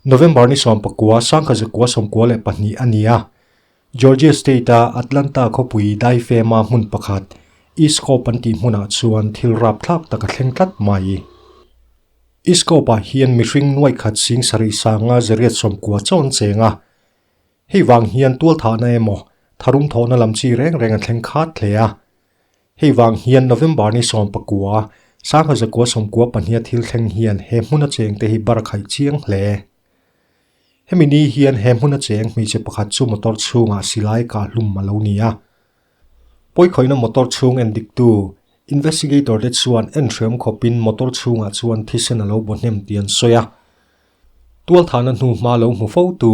November ni 19, 1992 a ni a, Georgia State-a Atlanta khawpui daifema hmun pakhat, East Cope an tih hmunah chuan thil rapthlak tak a thleng tlat mai. East Cope-ah hian mihring nuai khat sing sarih sanga zariat 90 chaw an cheng a. Hei vang hian tualthahna emaw, tharum thawhna lam chi reng reng a thleng khat hle a. Hei vang hian November ni 19, 1992 thil thleng hian he hmuna chengte hi bar khaih chiang hle. Hemi ni hian he hmuna cheng hmeichhe pakhat chu motor chhungah silai kah hlum a lo ni a. Pawikhawihna motor chhung en diktu, investigator te chuan en hriam khawpin motor chhungah chuan thisen a lo baw hnem tih an sawi a. Tualthahna hnu hma lo hmu fotu,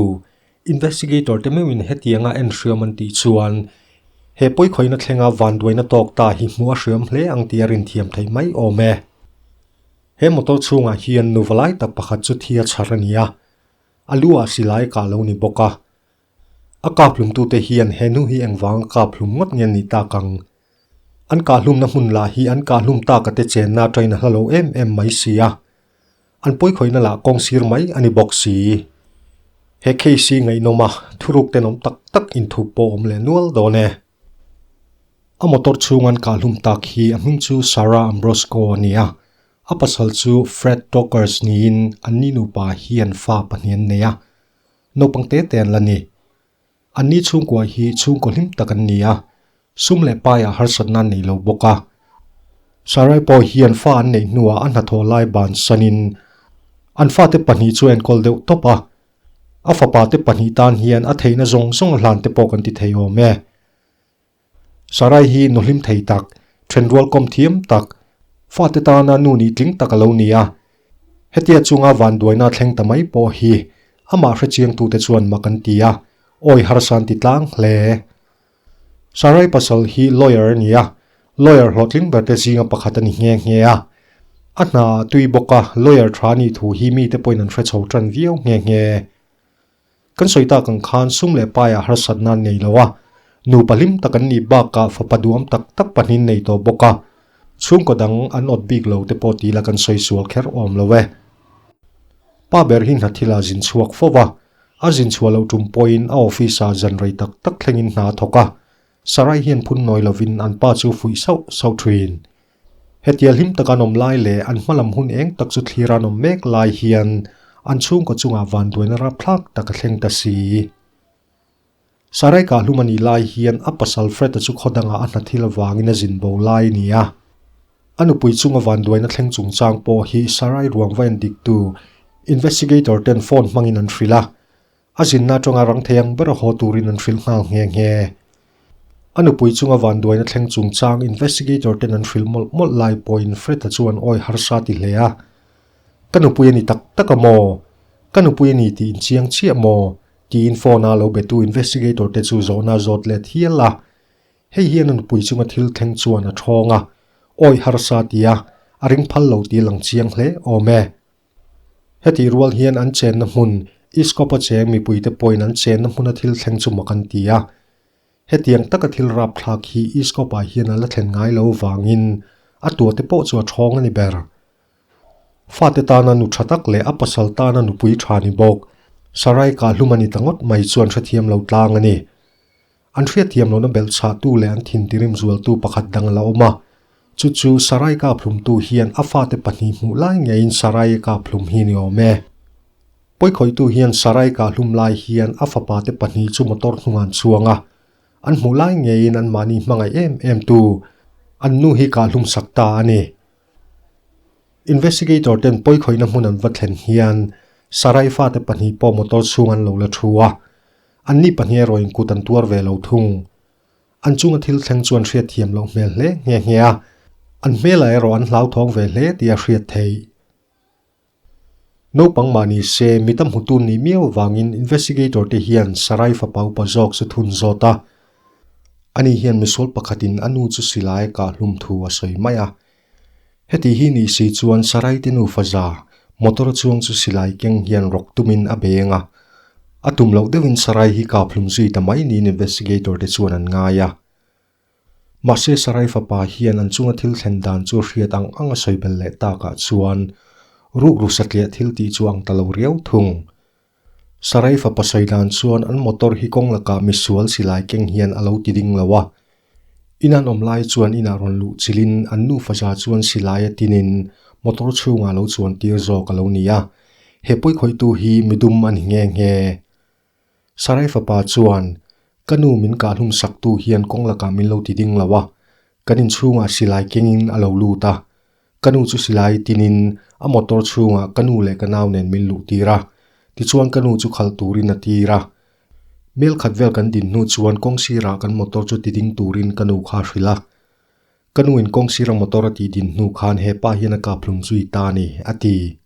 Investigator te meuhin hetianga en hriam an tih chuan he pawikhawihna thlenga vanduaina tawk ta hi hmuh a hriam hle ang tih a rinthiam theih mai awm e. He motor chhungah hian nuva lai tak pakhat chu thi a chhar a ni a, a lu ah silai kah lo ni bawk a. A kaphlumtute hian he nu hi engvanga kaphlum ngawt nge an nih tak ang? An kahhlumna hmun lah hi an kahhlum taka te chenna atangin a hla lo em em mai si a. An pawikhawihna lah kawng sir mai a ni bawk si. He case hi ngaihnawm a, thuruk tenawm tak tak inthup pawh awm leh nual dawn e. A motor chhung an kahhlum tak hi a hming chu Sarah Ambrosco a ni a, a pasal chu Fred Tokers niin anni nupa hian fa pahnih an nei a, naupang te te an la ni. Anni chhungkua hi chhungkaw hlim tak an ni a, sum leh paiah harsatna an nei lo bawk a. Sarai pawh hian fa an neih hnuah a hnathawh lai bansanin an fate pahnih chu a enkawl deuh tawp a, a fapate pahnih tan hian a theihna zawng zawng a hlan te pawh kan ti thei awm e. Sarai hi nu hlim thei tak, thenrual kawm thiam tak, fate tana nu nih tling tak a lo ni a. Hetia chunga vanduaina thleng ta mai pawh hi amah hrechiangtute chuan mak an ti a, awi harsa an ti tlang hle. Sarai pasal hi lawyer a ni a, lawyer hlawhtling berte zinga pakhat a ni nghe nghe a. A hna ah tui bawka lawyer tha nih thu hi mite pawhin an hre chho tan viau nghe nghe. Kan sawi tak ang khan sum leh paiah harsatna an nei lo a, nupa hlim tak an nih bakah fapa duam tak tak pahnih nei tawh bawk a, chhungkaw dang an awt bik lo te pawh tih la kan sawi sual kher awm lo e. Pa ber hi hna thil ah zin chhuak fo va, a zin chhuah loh tum pawhin a office ah zan rei tak tak thlengin hna a thawk a, Sarai hian phun nawi lovin an pa chu fuih sauh sauh thin. Hetia hlim taka an awm lai leh an hmalam hun eng tak chu thlir an awm mek lai hian an chhungkaw chungah vanduaina rapthlak tak a thleng ta si. Sarai kahlum a nih lai hian a pasal Fred-a chu khaw dangah a hna thil avangin a zin bo lai a ni a. A nupui chunga vanduaina thleng chungchang pawh hi Sarai ruang va endiktu investigator ten phone hmangin an hrilh a. A zinna atanga rang thei ang ber a haw turin an hrilh nghal nghe nghe. A nupui chunga vanduaina thleng chungchang investigator ten an hrilh mawlh mawlh lai pawhin Fred-a chuan awi harsa ti hle a. Ka nupui a ni tak tak a maw? Ka nupui a ni tih inchiang chiah maw? tiin phone-a lo betu investigator te chu zawhna zawt let hial a. Hei hian a nupui chunga thil thleng chuan a thawng a, awi harsa ti a, a ring phal lo tih a lang chiang hle awm e. Hetih rual hian an chenna hmun, Iskop-a cheng mipuite pawhin an chenna hmuna thil thleng chu mak an ti a. Hetiang taka thil rapthlak hi Iskop-ah hian a la thlen ngai lo vangin a tuate pawh chu a thawng a ni ber. Fate tana nu tha tak leh a pasal tana nupui tha ni bawk, Sarai kahlum a ni ta ngawt mai chuan hrethiam lo tlang a ni. An hriatthiam lohna belh chhahtu leh an thintirim zualtu pakhat dang a la awm a. Chu chu Sarai kaphlumtu hian a fate pahnih hmuh lai ngeiin Sarai kaphlum hi ni awm e. Pawikhawihtu hian Sarai kahlum lai hian a fapate pahnih chu motor hnungah an chuang a. An hmuh lai ngeiin anmahni hmangaih em em tu an nu hi kahlum sak ta a ni. Investigator ten pawikhawihna hmun an va thlen hian Sarai fate pahnih pawh motor chhung an lo la thu a. Anni pahnih erawh in kut an tuar ve lo thung. An chunga thil thleng chu an hriatthiam loh hmel hle nghe nghe a, an hmelah erawh an hlauthawng ve hle tih a hriat theih. Naupang mah ni se, mi tam hmutu nih miau vangin investigator te hian Sarai fapa upa zawk chu thun zawt a. Ani hian misual pakhatin a nu chu silai a kah hlum thu a sawi mai a. Heti hi ni si chuan Sarai te nufa za motor chuang chu silai keng hian rawk tumin a beng a. A tum loh deuhin Sarai hi kap hlum zui ta mai niin investigator te chuan an ngai a. Mahse Sarai fapa hian an chunga thil thlen dan chu hriat ang ang a sawi bel leh takah chuan rukru satliah thil tih chu ang ta lo riau thung. Sarai fapa sawi dan chuan an motor hi kawng lakah misual silai keng hian a lo ti ding lo a. In an awm lai chuan inah rawn luh chilhin an nufa za chuan silai a tinin motor chhungah lo chuan tir zawk a lo ni a. He pawikhawihtu hi midum a ni nghe nghe. Sarai fapa chuan, Ka nu min kahhlum saktu hian kawng lakah min lo ti ding lo a, kan inchhungah silai kengin a lo lut a. Ka nu chu silai tinin a motor chhungah ka nu leh ka nau nen min luh tir a, tichuan ka nu chu khalh turin a tir a. Mel khat vel kan din hnu chuan kawng sirah kan motor chu ti ding turin ka nu kha a hrilh a. Ka nu in kawng sira motor a tih din hnu khan he pa hian a kap hlum zui ta a ni, a ti.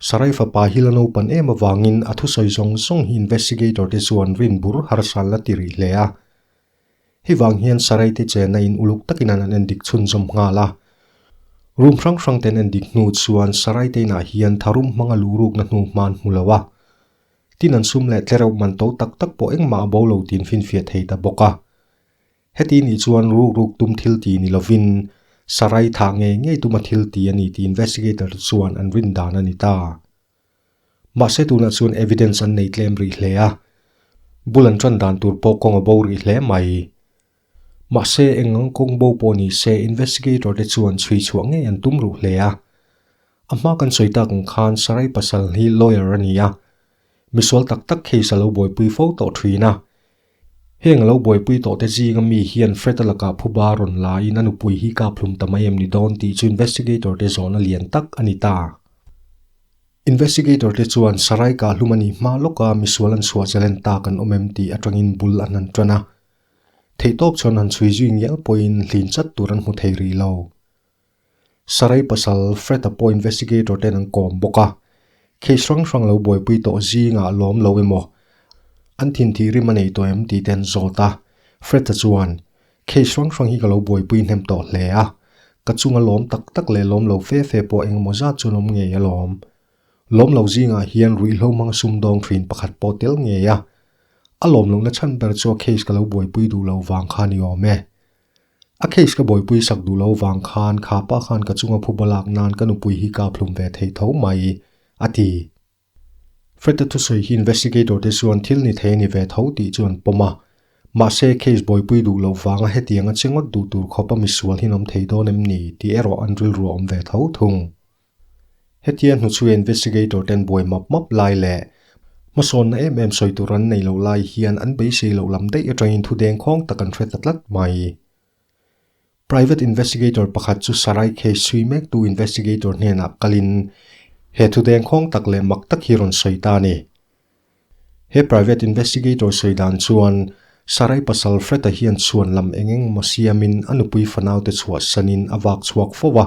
Sarai fapa hi la naupan em avangin a thusawi zawng zawng hi investigator te chuan rin bur harsa la ti rih hle a. Hei vang hian Sarai te chenna in uluk takin an an endik chhunzawm nghal a. Room hrang hrang te an endik hnu chuan Sarai te inah hian tharum hmanga luhrukna hnu hman hmu lo a. Tin an sum leh tlereuh man to tak tak pawh engmah a bo lo tiin finfiah thei ta bawk a. Heti nih chuan rukruk tum thil ti ni lovin Sarai thah ngei ngei tuma thil ti a ni tih investigator te chuan an rin dan a ni ta. Mahse tunah chuan evidence an nei tlem rih hle a, bul an tan dan tur pawh kawng a bo rih hle mai. Mahse eng ang kawng bo pawh ni se investigator te chuan chhui chhuah ngei an tum ruh hle a. A hma kan sawi tak ang khan Sarai pasal hi lawyer a ni a, misual tak tak case a lo buaipui fo tawh thin a. Heng a lo buaipui tawh te zinga mi hian Fred-a lakah phuba rawn laiin a nupui hi kap hlum ta mai em ni dawn tih chu investigator te zawhna lian tak a ni ta. Investigator te chuan Sarai kah hlum a nih hma lawka misual an chhuah challenge tak an awm em tih atangin bul an han tan a. Theihtawp chuan han chhui zui ngial pawhin hlin chat tur an hmu thei rih lo. Sarai pasal Fred-a pawh investigator ten an kawm bawk a, case hrang hrang lo buaipui tawh zingah lawm lo emaw an thinthih rim a nei tawh em tih te an zawt a. Fred-a chuan, Case hrang hrang hi ka lo buaipui hnem tawh hle a, ka chunga lawm tak tak leh lawm lo fe fe pawh engemaw zat chuan awm ngei alawm. Lawm lo zingah hian ruihhlo hmanga sumdawng thin pakhat pawh tel ngei a, a lawm lohna chhan ber chu a case ka lo buaipui duh lo vang kha ni awm e. A case ka buaipui sak duh lo vang khan kha pa khan ka chunga phuba lak nan ka nupui hi ka phlum ve theih tho mai, a ti. Fred-a thusawi hi investigator te chuan thil ni thei a ni ve tho tih chu an pawm a. Mahse, case buaipui duh loh vanga hetiang a che ngawt duh tur khawpa misual hi an awm thei dawn em ni tih erawh an rilru a awm ve tho thung. Hetia hnuchhui investigator ten buai map map lai leh hmasawnna em em sawi tur an nei loh lai hian an beisei loh lam daih atangin thu dengkhawng tak an hre ta tlat mai. Private investigator pakhat chu Sarai case chhui mektu investigator hnenah kalin he thu dengkhawng tak leh mak tak hi rawn sawi ta a ni. He private investigator sawi dan chuan Sarai pasal Fred-a hian chhuan lam eng eng emaw siamin a nupui fanaute chhuahsanin a vak chhuak fo a.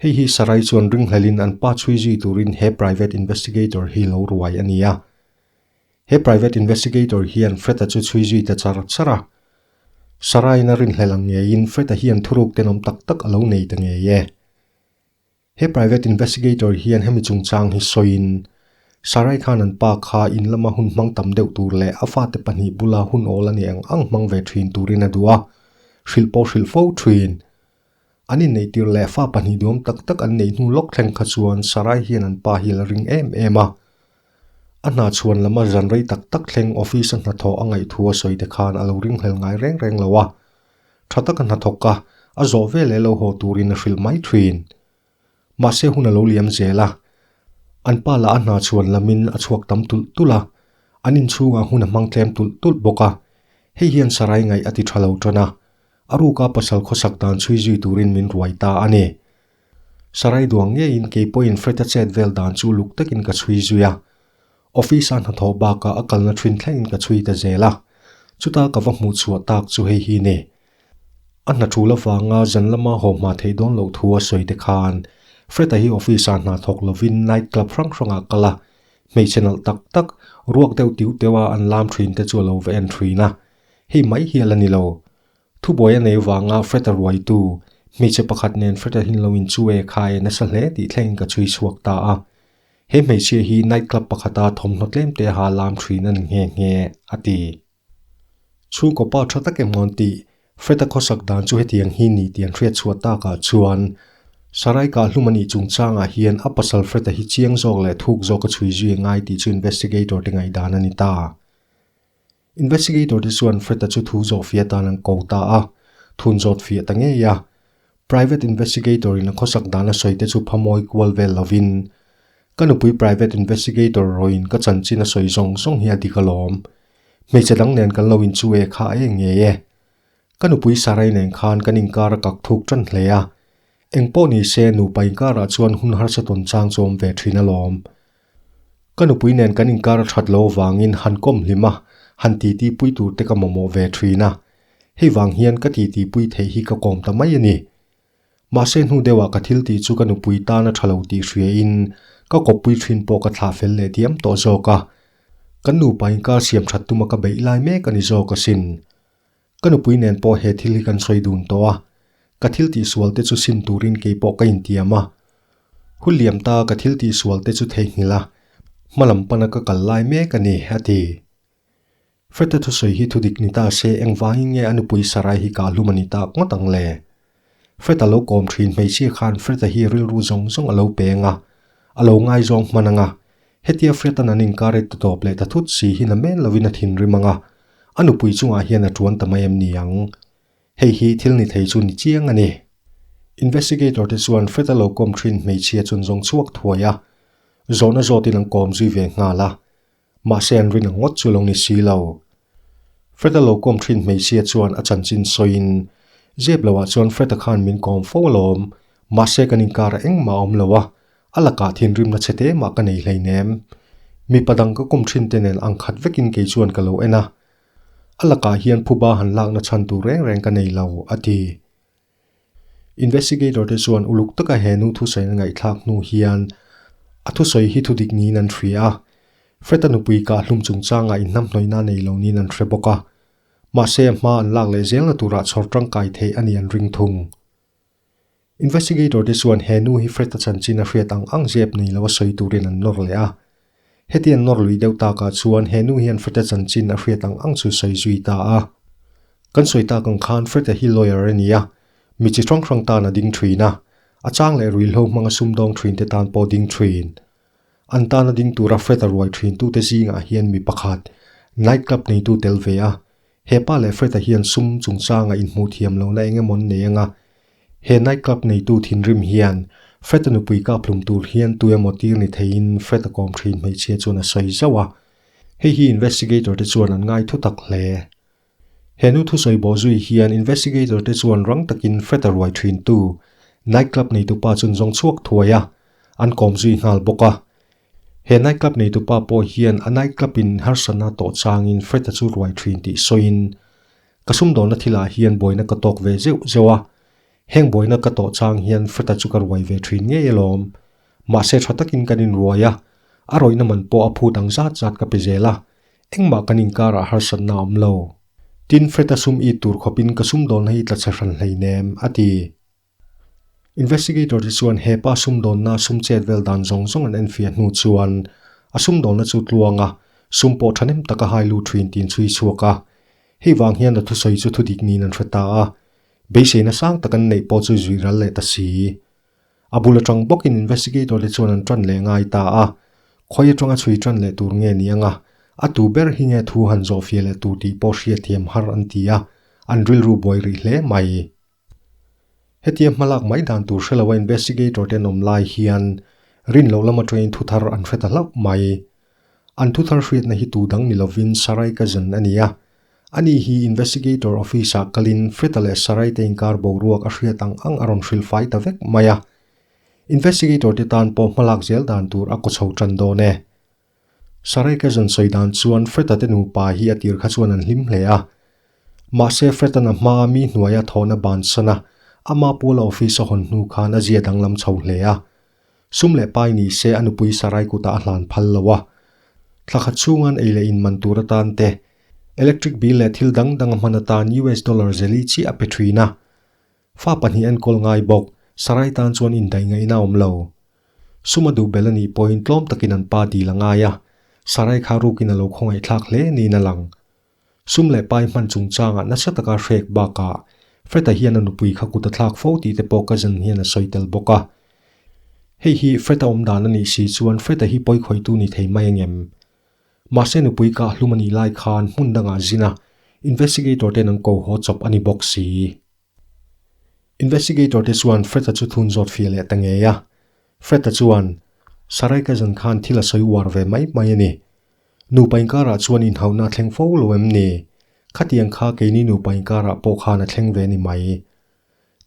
Hei hi Sarai chuan ringhlelin an pa chhui zui turin he private investigator hi lo ruai a ni a. He private investigator hian Fred-a chu chhui zui ta char char a. Sarah-in a rinhlelh ang ngeiin Fred-a hian thuruk tenawm tak tak a lo nei ta ngei e. He private investigator hian hemi chungchang hi sawiin, Sarah-i khan an pa kha in lama hun hmang tam deuh tur leh a fate pahnih bula hun awl a nih ang ang hmang ve thin turin a duh a, hrilh pawh hrilh fo thin. An inneihtir leh fa pahnih duam tak tak an neih hnu lawk thleng kha chuan Sarai hian an pa hi a la ring em em a. A hna chhuan lama zan rei tak tak thleng office a hnathawh a ngaih thu a sawi te khan a lo ringhlel ngai reng reng lo a. Tha taka hnathawk a, a zawh veleh lo haw turin a hrilh mai thin. Mahse hun a lo liam zel a, an pa lah a hna chhuan lamin a chhuak tam tulh tulh a, an inchhungah hun a hmang tlem tulh tulh bawk a, hei hian Sarai ngaih a ti tha lo tan a, a ruka pasal khawsak dan chhui zui turin min ruai ta a ni. Sarai duang ngeiin kei pawhin Fred-a chet vel dan chu luk takin ka chhui zui a, office-a hnathawh bakah a kalna thin thlengin ka chhui ta zel a, chuta ka va hmuh chhuah tak chu hei hi ni. A hna tul avanga zan lama haw hma theih dawn loh thu a sawi te khan Fred-a hi office-ah hna thawk lovin night club hrang hrangah kal a, hmeichhe nalh tak tak, ruak deuh tiu teuha an lam thin te chu a lo va en thin a. Hei mai hi a la ni lo. Thubuai a nei vanga Fred-a ruaitu, hmeichhe pakhat nen Fred-a hin lo in chu e kha e nasa hle tih thlengin ka chhui chhuak ta a. He hmeichhia hi night club pakhata thawmhnaw tlem te ha lam thin a ni nghe nghe, a ti. Chhungkaw pa tha tak em ngawn tih Fred-a khawsak dan chu hetiang hi ni tih an hriat chhuah takah chuan Sarai kah hlum a nih chungchangah hian a pasal Fred-a hi chiang zawk leh thuk zawk a chhui zui ngai tih chu investigator te ngaihdan a ni ta. Investigator te chuan Fred-a chu thu zawh fiah tan an ko ta a, thun zawt fiah ta ngei a. Private investigator in a khawsak dan a sawi te chu phamawi kual vel lovin, Ka nupui private investigator rawin ka chanchin a sawi zawng zawng hi a dik alawm. Hmeichhe dang nen kan lo inchu e kha a eng ngei e. Ka nupui Sarai nen khan kan inkar a kak thuk tan hle a. Engpawh ni se nupa inkarah chuan hun harsa tawn chang chu awm ve thin alawm. Ka nupui nen kan inkar a that lo vangin han kawm hlim a, han titi pui tur te ka mamawh ve thin a. Hei vang hian ka titi pui theih hi ka kawm ta mai a ni. Mahse hnu deuhah ka thil tih chu ka nupui tan a tha lo tih hria in ka kawppui thin pawh ka thlah fel leh diam tawh zawk a. Kan nupa inkar siam that tuma ka beih lai mek a ni zawk asin. Ka nupui nen pawh he thil hi kan sawi dun tawh a, ka thil tihsual te chu sim turin kei pawh ka intiam a. Hun liam ta ka thil tihsual te chu theihnghilh a, hma lam pana ka kal lai mek a ni, a ti. Fred-a thusawi hi thudik ni ta se engvangin nge a nupui Sarai hi kah hlum a ni tak ngawt ang le? Fred-a lo kawm thin hmeichhia khan Fred-a hi rilru zawng zawng a lo peng a, a lo ngaizawng hman ang a, Hetia Fred-a'n an inkar et ta tawp leh ta thut si hi na men lovin a thinrim ang a, a nupui chungah hian a tuan ta mai em ni ang? Hei hi thil ni thei chu ni chiang a ni. Investigator te chuan Fred-a lo kawm thin hmeichhia chun zawng chhuak thuai a, zawhna zawtin an kawm zui ve nghal a. Mahse an rin ang ngawt chu lo ni si lo. Fred-a lo kawm thin hmeichhia chuan a chanchin sawiin, Zep loah chuan Fred-a khan min kawm fo alawm, mahse kan inkar engmah a awm lo a, A lakah thinrimna chhe te mah ka nei hleinem. Mipa dang ka kum thin te nen ang khat vekin kei chuan ka lo en a. A lakah hian phuba han lakna chhan tur reng reng ka nei lo, a ti. Investigator te chuan uluk taka he nu thusawi an ngaihthlak hnu hian a thusawi hi thudik niin an hria a. Fred-a nupui kah hlum chungchangah inhnamhnawihna nei lo niin an hre bawk a. Mahse a hma an lak leh zelna turah chhawr tangkai theih a nih an ring thung. Investigator te chuan he nu hi Fred-a chanchin a hriat ang ang zep nei lo a sawi turin an nawr leh a. Heti an nawr lui deuh takah chuan he nu hian Fred-a chanchin a hriat ang ang chu sawi zui ta a. Kan sawi tak ang khan Fred-a hi lawyer a ni a, mi chi hrang hrang tan a ding thin a, a chang leh ruihhlo hmanga sumdawng thin te tan pawh ding thin. An tana ding tura Fred-a ruai thin tute zingah hian mi pakhat, night club neitu tel ve a, He pa leh Fred-a hian sum chungchanga inhmuh thiam lohna eng emaw an nei anga, he night club neitu thinrim hian Fred-a nupui kap hlum tur hian tu emaw tir ni theiin Fred-a kawm thin hmeichhia chuan a sawi zauh a. Hei hi investigator te chuan an ngai thu tak hle. He nu thusawi bawh zui hian investigator te chuan rang takin Fred-a ruai thintu night club neitu pa chun zawng chhuak thuai a, an kawm zui nghal bawk a. He night club neitupa pawh hian a night club in harsatna tawh changin Fred-a chu ruai thin tih sawiin, Ka sumdawnna thilah hian buaina ka tawk ve zeuh zeuh a, heng buaina ka tawh chang hian Fred-a chu ka ruai ve thin ngei alawm. Mahse tha takin kan inruai a, a rawihna man pawh a phut ang zat zat ka pe zel a, engmah kan inkarah harsatna a awm lo. Tin, Fred-a sum it tur khawpin ka sumdawnna hi tla chhe hran hleinem, a ti. Investigator te chuan he pa sumdawnna sum chet vel dan zawng zawng an enfiah hnu chuan a sumdawnna chu tluang a, sum pawh thahnem taka hai lut thin tiin chhui chhuak a. Hei vang hian a thusawi chu thudik niin an hre ta a, beiseina sang tak an neih pawh chu zui ral leh ta si. A bul atang bawkin investigator te chuan an tan leh ngai ta a, khawi atanga chhui tan leh tur nge ni anga, a tu ber hi nge thu han zawhfiah leh tur tih pawh hriatthiam har an ti a, an rilru buai rih hle mai. Hetia hmalak mai dan tur hre loa investigator te an awm lai hian rin loh lama train thu thar an hre ta hlauh mai. An thu thar hriatna hi tu dang ni lovin Sarai cousin a ni a. Ani hi investigator office ah kalin Freda leh Sarai te inkar boruak a hriat ang ang a rawn hrilh fai ta vek mai a. Investigator te tan pawh hmalak zel dan tur a kaw chho tan dawn e. Sarai cousin sawi dan chuan Fred-a te nupa hi a tir kha chuan an hlim hle a. Mahse Fred-a'n a hmaa mi hnuaia thawhna bansan a, ama Pawla office a hawn hnu khan a zia danglam chho hle a. Sum leh pai ni se a nupui Sarai kutah a hlan phal lo a. Thla khat chhunga'n ei leh in man tur atan te, electric bill leh thil dang dang a hman atan US dollar zeli chiah a pe thin a. Fa pahnih enkawl ngai bawk, Sarai tan chuan indaih ngaihna a awm lo. Sum a duh belh a nih pawhin tlawm takin an pa dil a ngai a, Sarai kha rukin a lo khawngaihthlak hle niin a lang. Sum leh pai hman chungchangah nasa taka hrek bakah Fred-a hian a nupui kha kut a thlak fo tih te pawh cousin hian a sawi tel bawk a. Hei hi Fred-a awm dan a nih si chuan Fred-a hi pawi khawihtu ni thei mai ang em? Mahse nupui kah hlum a nih lai khan hmun dangah zin a, investigator ten an ko haw chawp a ni bawk si. Investigator te chuan Fred-a chu thun zawt fia leh ta ngei a. Fred-a chuan, Sarai cousin khan thil a sawi uar ve mai mai a ni. Nupa inkarah chuan inhauhna a thleng fo lo em ni? Khatiang kha keini nupa inkarah pawh khan a thleng ve ni mai.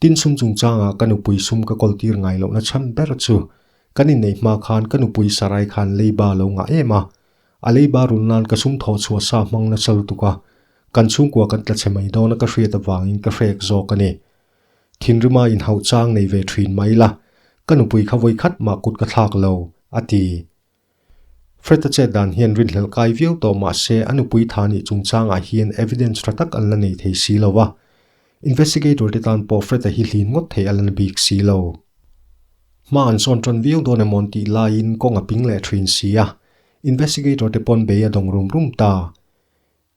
Tin sum chungchangah ka nupui sum ka kawltir ngai lohna chhan ber chu kan inneih hma khan ka nupui Sarai khan leiba a lo ngah em a. A leiba rul nan ka sum thawh chhuah sa hmang nasa lutuk a, kan chhungkua kan tla chhe mai dawn a ka hriat avangin ka hrek zawk a ni. Thinrima inhauh chang nei ve thin mai la, ka nupui kha vawikhat mah kut ka thlak lo, a ti. Fred-a chet dan hian rinhlelh kai viau tawh mah se a nupui tha nih chungchangah hian evidence tha tak an la nei thei si lo a, investigator te tan pawh Fred-a hi hlin ngawt thei a la na bik si lo. Hma an sawn tan viau dawn emaw an tih laiin kawng a ping leh thin si a, investigator te pawn bei a dawng rum rum ta.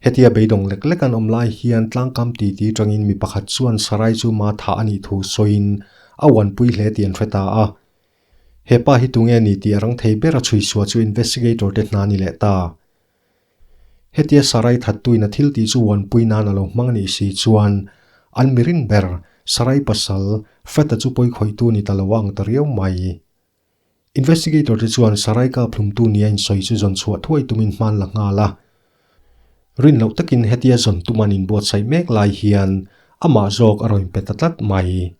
Hetia beidawng lek lek an awm lai hian tlangkam titi tangin mi pakhat chuan Sarai chu ma thah a nih thu sawiin a uanpui hle tih an hre ta a. He pa hi tunge ni tih a rang thei ber a chhuisuah chu investigator te hna ni leh ta. Hetia Sarai thattuin a thil tih chu uanpui nan a lo hmang a nih si chuan an mirin ber Sarai pasal Fred-a chu pawi khawihtu ni ta lo a ang ta riau mai. Investigator te chuan Sarai kap hlumtu nia insawi chu zawn chhuah thuai tumin hman la nghal a. Rin loh takin hetia zawn tum an inbuatsaih mek lai hian amah zawk a rawn pe ta tlat mai.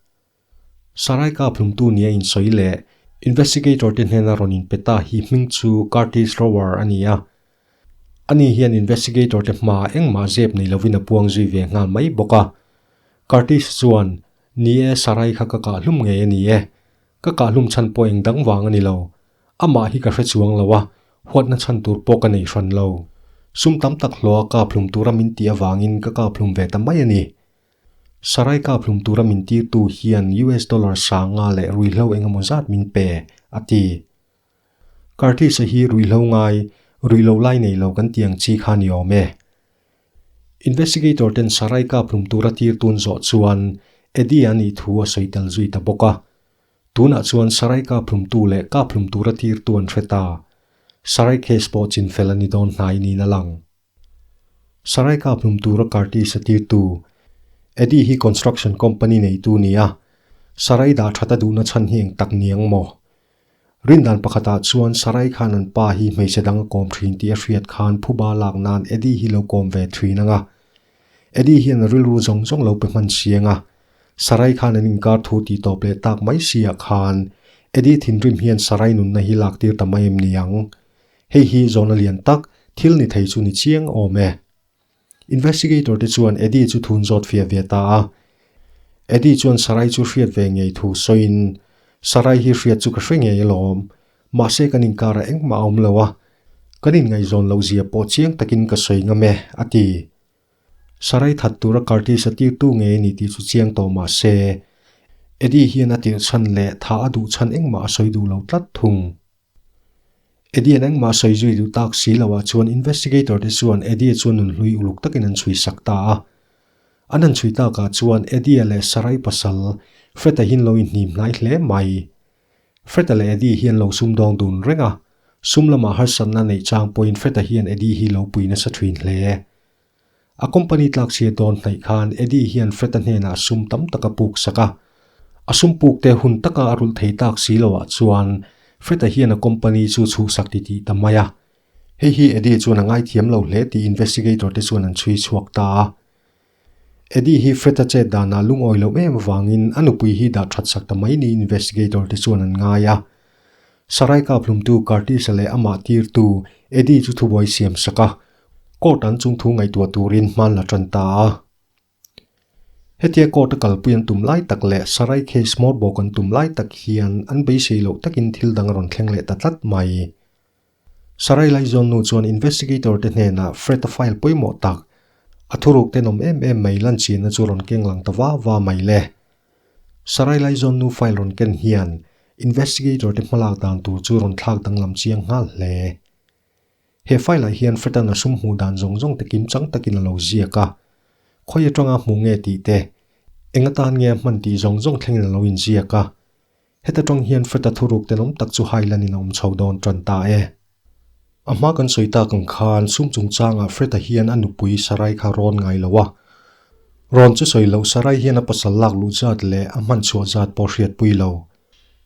Sarai kap hlumtu nia insawi leh Investigator te hnena rawn inpe ta hi hming chu Curtis Rower a ni a. Ani hian Investigator te hmaah engmah zep nei lovin a puang zui ve nghal mai bawk a. Curtis chuan, Ni e, Sarai kha ka kah hlum ngei a ni e. Ka kahhlum chhan pawh eng dang vang a ni lo. Amah hi ka hre chuang lo a, huatna chhan tur pawh ka nei hran lo. Sum tam tak hlawh a kaphlum tura min tih avangin ka kaphlum ve ta mai a ni. Sarai kaphlum tura min tirtu hian US dollar sanga leh ruihhlo engemaw zat min pe, a ti. Curtis-a hi ruihhlo ngai, ruihlo lai nei lo kan tih ang chi kha ni awm e. Investigator ten Sarai kaphlum tura tir tun zawh chuan Eddie-a nih thu a sawi tel zui ta bawk a. Tunah chuan Sarai kaphlumtu leh kaphlum tura tirtu an hre ta. Sarai case pawh chinfel a ni dawn hnai niin a lang. Sarai kaphlum tura Curtis-a tirtu Eddie hi construction company neitu ni a, Sarai dah that a duhna chhan hi eng tak ni ang maw? Rindan pakhatah chuan Sarai khan an pa hi hmeichhe dang a kawm thin tih a hriat khan phuba lak nan Eddie hi lo kawm ve thin ang a. Eddie hian a rilru zawng zawng lo pe hman siang a. Sarai khan an inkar thu tih tawp leh tak mai si ah khan Eddie thinrim hian Sarai nunna hi lak tir ta mai em ni ang? Hei hi zawhna lian tak thil ni thei chu ni chiang awm e. Investigator te chuan Eddie chu thun zawt fiah ve ta a. Eddie chuan Sarai chu hriat ve ngei thu sawiin, Sarai hi hriat chu ka hre ngei alawm. Mahse kan inkarah engmah a awm lo a, kan inngaihzawn loh zia pawh chiang takin ka sawi ngam e, a ti. Sarai that tura Curtis a tirtu ngei a ni tih chu chiang tawh mah se, Eddie hian a tirh chhan leh tha a duh chhan engmah a sawi duh lo tlat thung. Eddie an engmah sawi zui duh tak si loah chuan investigator te chuan Eddie chuan nun hlui uluk takin an chhui sak ta a. An han chhui takah chuan Eddie leh Sarai pasal Fred-a hian lo inhnim hnai hle mai. Fred-a leh Eddie hian lo sumdawng dun reng a, sum lamah harsatna neih chang pawhin Fred-a hian Eddie hi lo pui nasa thin hle. A company tlak chhia dawn hnaih khan Eddie hian Fred-a hnenah sum tam tak a puk sak a. A sum puk te hun taka a rulh thei tak si loah chuan Fred-a hian a company chu chhuhsak ti tih ta mai a. Hei hi Eddie chuan a ngaithiam lo hle tih investigator te chuan an chhui chhuak ta a. Eddie hi Fred-a chet danah lungawi loh em avangin a nupui hi dah that sak ta mai niin investigator te chuan an ngai a. Sarai kaphlumtu Curtis-a leh amah tirtu Eddie chu thubuai siam sak a, Court an chung thu ngaihtuah turin hman la tan ta a. Hetia court a kalpui an tum lai tak leh Sarai case hmawr bawk an tum lai tak hian an beisei loh takin thil dang a rawn thleng leh ta tlat mai. Sarai Laizawn nu chuan investigator te hnenah Fred-a file pawimawh tak, a thuruk tenawm em em mai lanchianna chu rawn keng lang ta va va mai le. Sarai Laizawn nu file rawn ken hian investigator te hmalak dan tur chu rawn thlak danglam chiang nghal hle. He file ah hian Fred-a'n a sum hmuh dan zawng zawng te kim chang takin a lo ziak a. Khawi atanga hmu nge tih te? Eng atan nge a hman tih zawng zawng thlengin a lo inziak a. Heta tang hian Fred-a thuruk tenawm tak chu hailanin a awm chho dawn tan ta e. A hma kan sawi tak ang khan sum chungchangah Fred-a hian a nupui Sarai kha rawn ngai lo a. Rawn chu sawi loh Sarai hian a pasal lak luh zat leh a hman chhuah zat pawh hriatpui lo.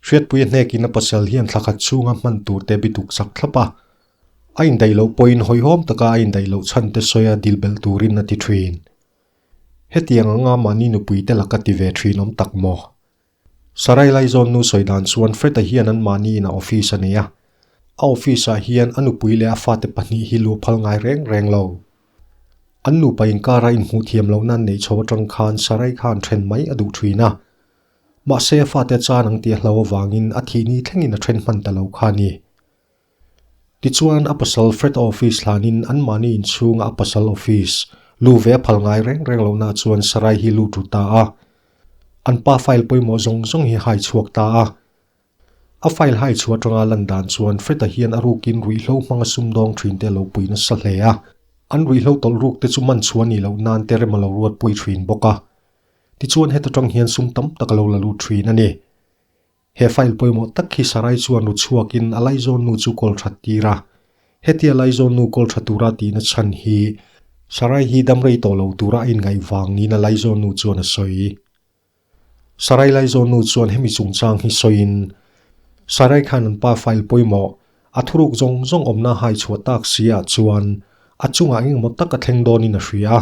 Hriatpui a hnekin a pasal hian thla khat chhunga hman tur te bituk chak thlap a. A indaih loh pawhin hawihhawm taka a indaih loh chhan te sawia dil belh turin a ti thin. Hetiang anga mahni nupui te laka ti ve thin awm tak maw? Sarai Laizawn nu sawi dan chuan Fred-a hian an mahni inah office a nei a. A office-ah hian a nupui leh a fate pahnih hi luh phal ngai reng reng lo. An nupa inkara inhmuh thiam lohna an neih chho atang khan Sarai khan then mai a duh thin a. Mahse a fate a chan ang tih a hlo avangin a thih ni thlengin a then hman ta lo kha a ni. Tichuan a pasal Fred-a office hlanin anmahni inchhunga a pasal office lu ve a phal ngai reng reng lohna chuan Sarai hi lut ru ta a. An pa file pawimawh zawng zawng hi hai chhuak ta a. A file hai chhuah atanga lan dan chuan Fred-a hian a rukin ruihhlo hmanga sumdawng thinte a lo pui nasa hle a. An ruihhlo tawlh ruk te chu man chhuah a nih loh nan te rem a lo ruat pui thin bawk a. Tichuan heta tang hian sum tam tak a lo la lut thin a ni. He file pawimawh tak hi Sarai chuan ru chhuakin a laizawn nu chu kawl that tir a. Hetia laizawn nu kawl tha tura tihna chhan hi Sarai hi damrei tawh lo tura a inngaih vang niin a laizawn nu chuan a sawi. Sarai laizawn nu chuan hemi chungchang hi sawiin, Sarai khan an pa file pawimawh a thuruk zawng zawng awmna hai chhuah tak si ah chuan a chungah engemaw tak a thleng dawnin a hria a,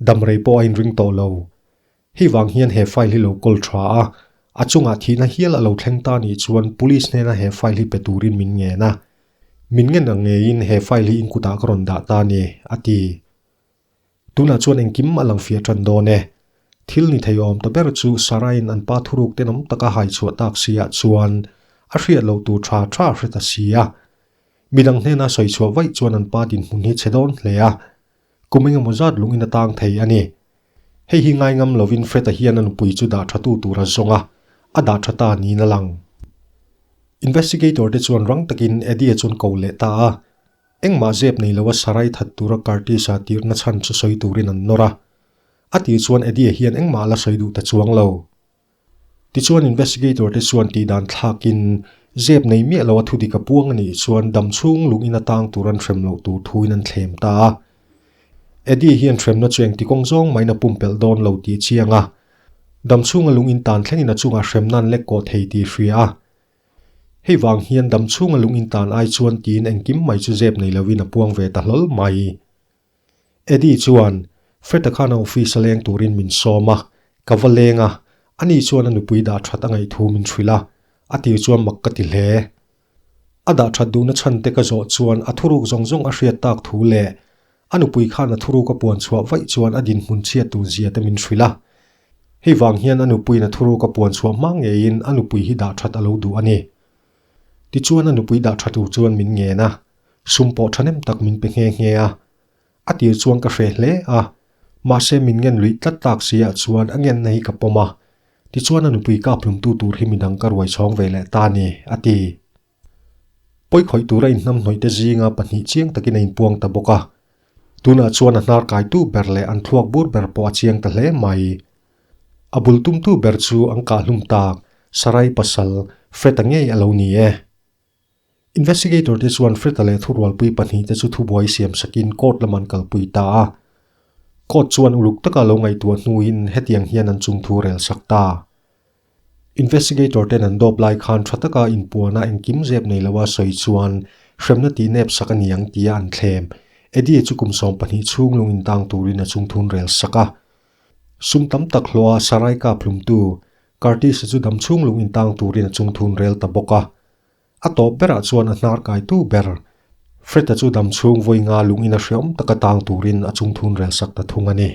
damrei pawh a inring tawh lo. Hei vang hian he file hi lo kawl tha a, a chungah thihna hial a lo thleng ta nih chuan police hnena he file hi pe turin min ngen a. Min ngen ang ngeiin he file hi in kutah ka rawn dah ta ni, a ti. Tunah chuan engkim a lang fiah tan dawn e. Thil ni thei awm ta ber chu Sarah-in an pa thuruk tenawm taka hai chhuah tak si ah chuan a hriat loh tur tha tha a hre ta si a. Midang hnena sawi chhuah vaih chuan an pa dinhmun hi chhe dawn hle a. Kum engemaw zat lungin a tang thei a ni. Hei hi ngai ngam lovin Fred-a hian a nupui chu dah thatu tur a zawng a, a dah tha ta niin a lang. Investigator te chuan rang takin Eddie-a chuan ko leh ta a, engmah zep nei loa Sarai that tura Curtis-a tirhna chhan chu sawi turin an nawr a. A tih chuan Eddie-a hian engmah a la sawi duh ta chuang lo. Tichuan investigator te chuan tihdan thlakin zep nei miah lo a thudik a puang a nih chuan dam chhung lungin a tang tur an hrem loh tur thuin an thlem ta a. Eddie hian hremna chu engti kawng zawng mahin a pumpelh dawn lo tih a chiang a. Dam chhunga lungin tan thlengin a chungah hremna an lek kawh thei tih a hria a. Hei vang hian dam chhunga lungin tan ai chuan tiin engkim mai chu zep nei loin a puang ve ta hlawl mai. Eddie chuan Fred-a khan a office a leng turin min sawm a, ka va leng a, ani chuan a nupui dah that a ngaih thu min hrilh a, a tir chuan mak ka ti hle. A dah that duhna chhan te ka zawh chuan a thuruk zawng zawng a hriat tak thu leh a nupui khan a thuruk a puan chhuah vaih chuan a dinhmun chhiat tur zia te min hrilh a. Hei vang hian a nupuiin a thuruk a puan chhuah hma ngeiin a nupui hi dah that a lo duh a ni. Tichuan a nupui dah tha tur chuan min ngen a, sum pawh thahnem tak min pe nghe nghe a. A tir chuan ka hreh hle a, mahse min ngen luih tlat tak si ah chuan a ngenna hi ka pawm a. Tichuan a nupui kap hlumtu tur hi midang ka ruai chhawng ve leh ta a ni, a ti. Pawi khawih tura inhnamhnawih te zinga pahnih chiang takin a inpuang ta bawk a. Tunah chuan a hnar kaitu ber leh an thluak bur ber pawh a chiang ta hle mai. A bul tumtu ber chu an kah hlum tak Sarai pasal Fred-a ngei a lo ni e. Investigator te chuan Fred-a leh thurualpui pahnih te chu thubuai siam sakin court lam an kalpui ta a. Court chuan uluk taka lo ngaihtuah hnuin hetiang hian an chungthu rel sak ta. Investigator ten an dawp lai khan tha taka inpuana engkim zep nei loa sawi chuan hremna tih nep sak a ni ang tia an thlem. Eddie chu kum 12 chhung lung intang turin a chungthun rel sak a. Sum tam tak hlawha Sarai kap hlumtu Curtis-a chu dam chhung lung intang turin a chungthun rel ta bawk a. A tawp berah chuan a hnar kaitu ber Fred-a chu dam chhung vawi nga lung in a hreawm taka tang turin a chungthun rel sak ta thung a ni.